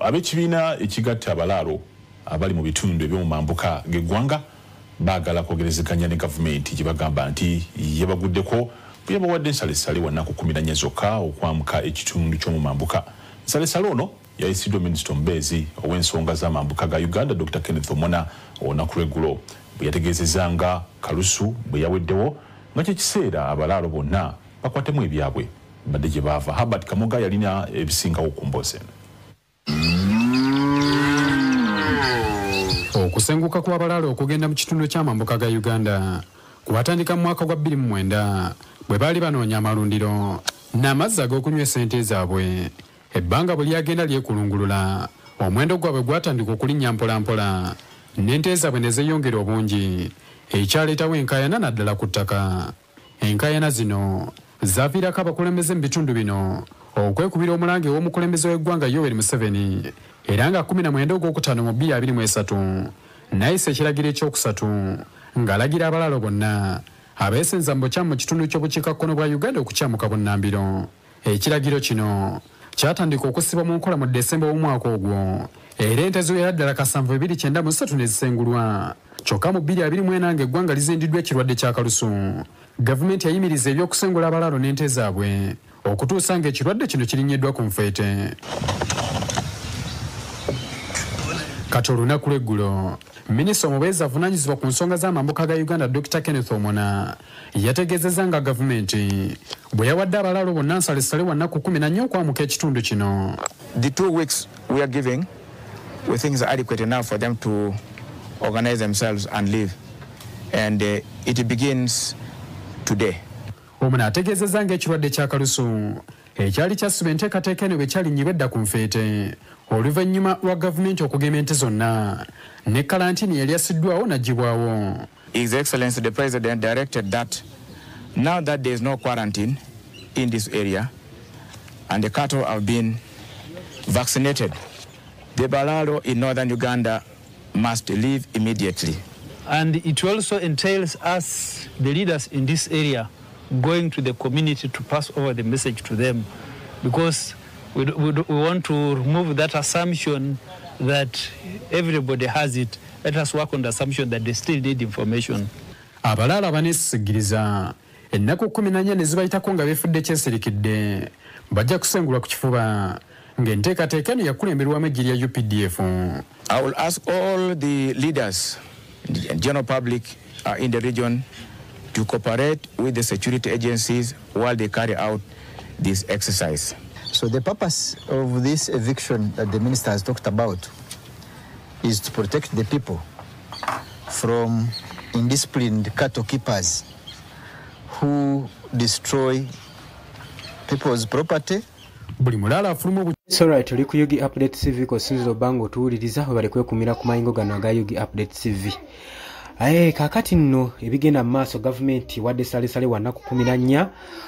Ab'ekibiina ekigatta abalaalo abali mu bitundu eby'omumambuka g'eggwanga baagala kwogerezeganya ne gavumenti gye bagamba nti yebaguddeko bwe yabawadde nsalesale wa nnaku 14 zokka okwamuka ekitundu ky'omumambuka. Nsalesale ono yayisiddwa minisita omubeezi ow'ensonga z'amambuka ga Uganda, Dr Kenneth Omona, olunaku lw'eggulo bwe yategeezezza nga kalusu bwe yaweddewo nga kyekiseera abalaalo bonna bakwatemu ebyabwe badde gye baava. Herbert Kamoga yalina ebisingawo ku mboozi eno. Okusenguka kw'abalaalo okugenda mu kitundu ky'amambuka ga Uganda kwatandika mu mwaka gwa 2009 bwe baali banoonya amalundiro n'amazzi ag'okunywa essente zaabwe. Ebbanga bwe lyagenda lyekulungulula, omuwendo gwabwe gwatandika okulinnya mpolampola n'ente zaabwe ne zeeyongera obungi, ekyaleetawo enkaayana naddala ku ttaka. Enkaayana zino zaaviirako abakulembeze mu bitundu bino okwekubira omulange w'omukulembeze w'eggwanga Yoweri Museveni, era nga 19 Ogwokutaano mu 2023 nayisa ekiragiro ekyokusatu ng'alagira abalaalo bonna abeesenza mu bukyamu mu kitundu ky'obukiikakkono bwa Uganda okukyamuka bunnambiro. Ekiragiro kino kyatandika okussibwa mu nkola mu Desemba w'omwaka ogwo, era ente ziwera ddala 7293 ne zisengulwa. Kyokka mu 2024 ng'eggwanga lizindiddwa ekirwadde kya kalusu, gavumenti yayimiriza ebyokusengula abalaalo n'ente zaabwe okutuusa ng'ekirwadde kino kirinnyiddwa ku nfeete. Kati olunaku lw'eggulo, minisita omubeezi avunaanyizibwa ku nsonga z'amambuka ga Uganda, Dr Kenneth Omona, yategeezezza nga gavumenti bwe yawadde abalaalo bonna nsalesale wa nnaku 14 okwamuka ekitundu kino. The 2 weeks we are giving, we think is adequate enough for them to organize themselves and leave. And it begins today. Omona ategeezezza ng'ekirwadde kya kalusu ekyali kyasuba enteekateeka eno bwe kyalinnyibwa edda ku nfeete oluvannyuma lwa gavumenti okugema ente zonna ne kalantiini yali assiddwawo n'aggyibwawo. His Excellency the President directed that now that there is no quarantine in this area and the cattle have been vaccinated, the Balalo in northern Uganda must leave immediately. And it also entails us, the leaders in this area, going to the community to pass over the message to them, because we want to remove that assumption that everybody has it. Let us work on the assumption that they still need information. Abalaalo abaneesigiriza ennaku 14 ne zibayitako nga beefudde kyesirikidde bajja kusengulwa ku kifuba, ng'enteekateeka eno yakulemberwamu eggye lya UPDF. I will ask all the leaders, the general public in the region to cooperate with the security agencies while they carry out this exercise. So the purpose of this eviction that the minister has talked about is to protect the people from indisciplined cattle keepers who destroy people's property. Buli mulaalo afuluma obu Alright, oli ku UG Update TV kosinzira obba nga otuwuliriza, webale kwekumira ku mayingo gano aga UG Update TV. Aye kaakati nno ebigenda mu maaso, gavumenti wadde salesale wa nnaku 14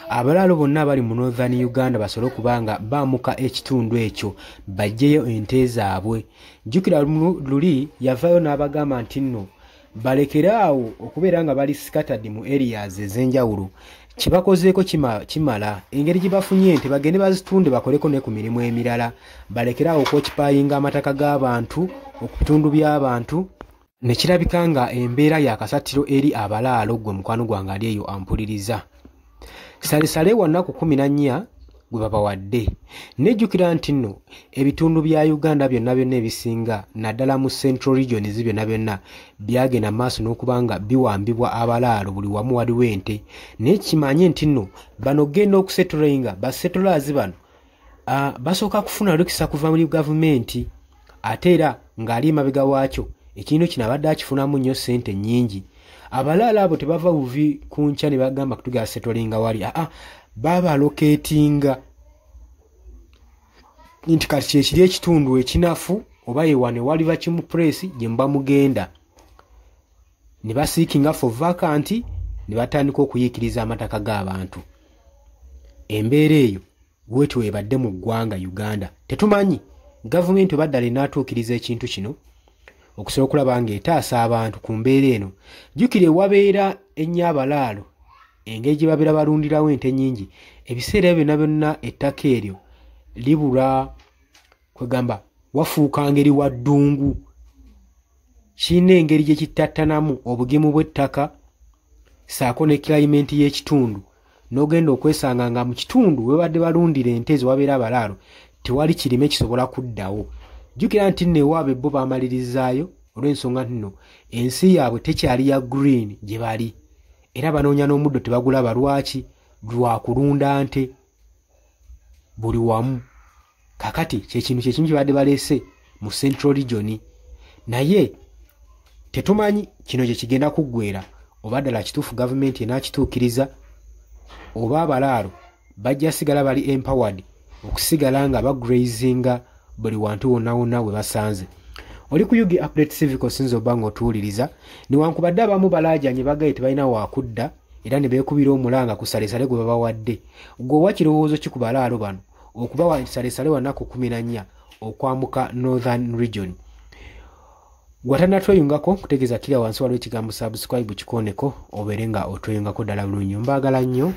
abalaalo bonna abali mu Northern Uganda basobole okuba nga baamuka ekitundu ekyo baggyeyo ente zaabwe. Jjukira luli yavaayo n'abagamba nti nno balekere awo okubeera nga bali scattered mu areas ez'enjawulo, kyebakozeeko kimala, engeri gye bafunye ente bagende bazitunde bakoleko ne ku mirimu emirala, balekere awo okwoccupyinga amataka g'abantu ku bitundu by'abantu, ne kirabika nga embeera yakasattiro eri abalaalo. Gwe mukwano gwange ali eyo ampuliriza, salesale wa nnaku 14 gwe babawadde. Nejjukira nti nno ebitundu bya Uganda byonna byonna ebisinga, naddala mu central regions, byonna byonna byagenda maaso n'okuba nga biwambibwa abalaalo, buli wamu waliwo ente. Naye kimanye nti nno bano genda okusettlinga, basettlers bano basooka kufuna lukisa kuva muri gavumenti, ate era ng'ali emabega waakyo ekintu kino abadde akifunamu nnyo ssente nnyingi. Abalaalo abo tebava buvi ku nkya ne bagamba kutugala settlinga wali, aa, baba allocatinga nti kati kyekiri ekitundu ekinafu oba yewane wali vacuum press gye muba mugenda, ne baseekinga for vacant, ne batandika okuyiikiriza amataka g'abantu. Embeera eyo bwetyo ebadde mu ggwanga Uganda. Tetumanyi gavumenti oba ddala enaatuukiriza ekintu kino okusobola okulaba ng'etaasa abantu ku mbeera eno. Jjukira ewabeera ennyo abalaalo, engeri gye babeera balundirawo ente nnyingi, ebiseera ebyo byonna byonna ettaka eryo libula kwegamba. Wafuuka ngeri wa ddungu, kirina engeri gye kittattanamu obugimu bw'ettaka ssaako ne climate y'ekitundu, n'ogenda okwesanga nga mu kitundu we babadde balundira ente ezo wabeera abalaalo tewali kirime kisobola kuddawo. Jjukira nti nno ewaabwe bo baamalirizaayo olw'ensonga nno ensi yaabwe tekyali ya green gye bali, era banoonya n'omuddo tebagulaba. Lwaki? Lwa kulunda nte buli wamu. Kakati kyekintu kyekimu kye badde baleese mu Central Region, naye tetumanyi kino gye kigenda kuggwera, oba ddala kituufu gavumenti enaakituukiriza, oba abalaalo bajja sigala bali empowered okusigala nga bagrazinga buli wantu wonna wonna we basanze. Oli ku UG Update Civic, osinza obba ng'otuwuliriza. Newankubadde abamu balaajanye bagaye tebalina waakudda era ne beekubira omulanga ku salesale gwe babawadde, gwe owa kirowoozo ki ku balaalo bano okubawa salesale wa nnaku 14 okwambuka Northern Region? Gwatannatweyungako, kutegeeza kira wansi waliwo ekigambo subscribe, kikoneko obeere nga otweyungako ddala bulungi. Mbaagala nnyo.